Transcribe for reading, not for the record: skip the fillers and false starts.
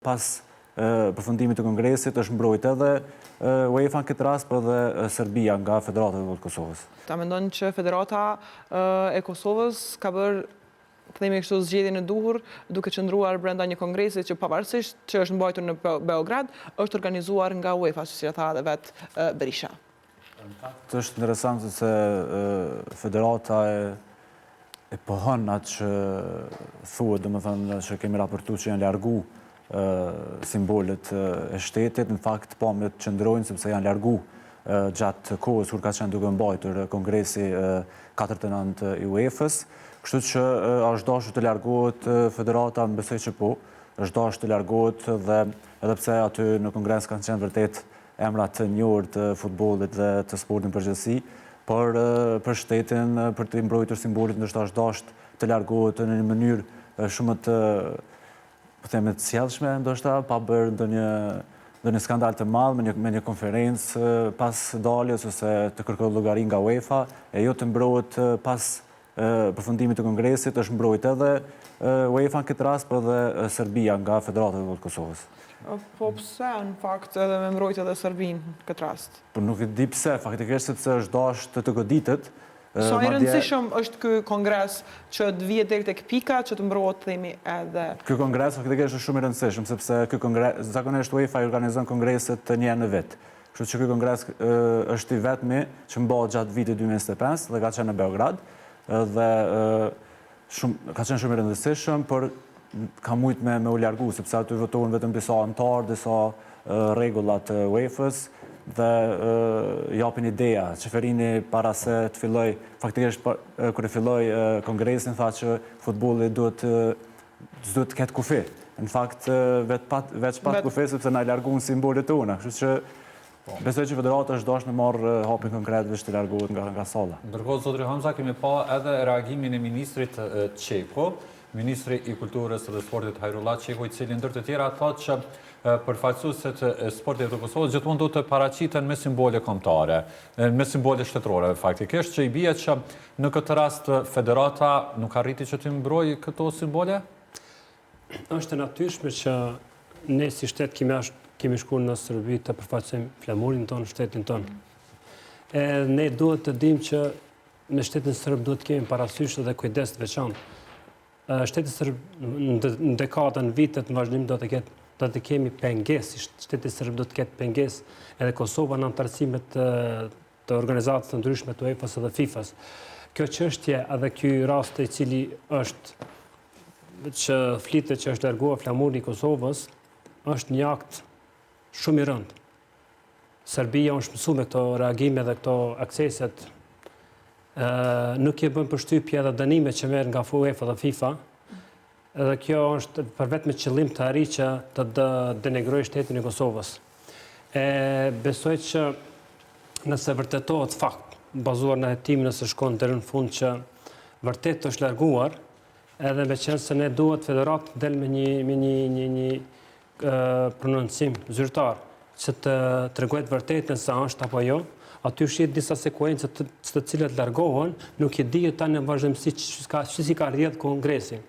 Pas përfundimit të kongresit është mbrojt edhe UEFA në këtë rast, por edhe Serbia nga Federata e Futbollit të Kosovës. A mendon që Federata e Kosovës ka bërë, të themi kështu, zgjedhjen e duhur, duke qëndruar brenda një kongresi që pavarësisht që është mbajtur në Beograd, është organizuar nga UEFA, siç e tha edhe vetë Berisha. Në fakt është interesant se Federata e e pohon atë që thuhet, domethënë që kemi raportu që janë largu simbolet e shtetit, në fakt pamjet qëndrojnë sepse janë largu gjatë kohës kur ka qenë duke mbajtur kongresi 49 i UEFA-s, kështu që është dashur të largohet federata, më besoj që po, është dashur të largohet dhe edhe pse aty në kongres kanë qenë vërtet emra të njohur të futbollit dhe të sportit në përgjithësi, por për shtetin, për të mbrojtur simbolet, ndoshta është dashtë të largohet në një mënyrë shumë më të, po themi, të sjellshme, ndoshta pa bërë ndonjë ndonjë skandal të madh me një me një konferencë pas daljes ose të kërkojë llogari nga UEFA, e jo të mbrohet pas përfundimit të kongresit, është mbrojt edhe UEFA në këtë rast, por edhe Serbia nga Federata e Futbollit të Kosovës. Po pse në fakt edhe me mbrojt edhe Serbinë në këtë rast? Po nuk e di pse, faktikisht sepse është dashtë të goditet. Sa i rëndësishëm është ky kongres që të vihet deri tek pika që të mbrohet themi edhe. Ky kongres faktikisht është shumë i rëndësishëm sepse ky kongres zakonisht UEFA i organizon kongreset një herë në vit. Kështu që ky kongres është i vetmi që mbahet gjatë vitit 2025 dhe ka qenë në Beograd dhe shumë ka qenë shumë i rëndësishëm, por ka mujt me, me u largu, sepse aty votohen vetëm disa anëtarë, disa rregulla të UEFA-s dhe japin ideja. Çeferini para se të filloj, faktikisht kur e filloi kongresin tha që futbolli duhet s'duhet të ketë kufi. Në fakt, vetë pat, veç pat kufi, sepse na larguan simbolet tona. Kështu që po. Besoj që federata është dashur me marrë hapin konkret veç të largohet nga nga salla. Ndërkohë zotri Hamza kemi pa edhe reagimin e ministrit Çeku, ministri i Kulturës dhe Sportit Hajrullah Çeku, i cili ndër të tjera thotë që përfaqësuesit e sportit të Kosovës gjithmonë duhet të paraqiten me simbole kombëtare, me simbole shtetërore faktikisht, që i bie që Në këtë rast Federata nuk arriti që t'i mbrojë këto simbole? Është e natyrshme që ne si shtet kemi ashtë, kemi shku në Serbi të përfaqësojmë flamurin tonë, shtetin tonë. E ne duhet të dimë që me shtetin serb duhet të kemi parasysh dhe kujdes të veçantë. Shteti serb në dekada, në vitet në vazhdim do të ketë do të kemi pengesë, shteti serb do të ketë pengesë edhe Kosova në anëtarësimet të organizatës të ndryshme të UEFA-s dhe FIFA-s. Kjo çështje edhe ky rast i cili është që flitet që është larguar flamuri i Kosovës, është një akt shumë i rëndë. Serbia është mësu me këto reagime dhe këto akseset. Nuk i bën përshtypje edhe dënime që merr nga UEFA dhe FIFA, Edhe kjo është për vetëm me qëllim të arrijë që të denigrojë shtetin e Kosovës. E besoj që nëse vërtetohet fakt, bazuar në hetimin nëse shkon deri në fund që vërtet është larguar, edhe meqenëse ne duhet federata të del me një me një një një prononcim zyrtar që të tregojë të vërtetën se është apo jo, aty shihet disa sekuenca të, të cilat largohen, nuk e dihet tani në vazhdimësi si ka si ka rrjedh kongresi.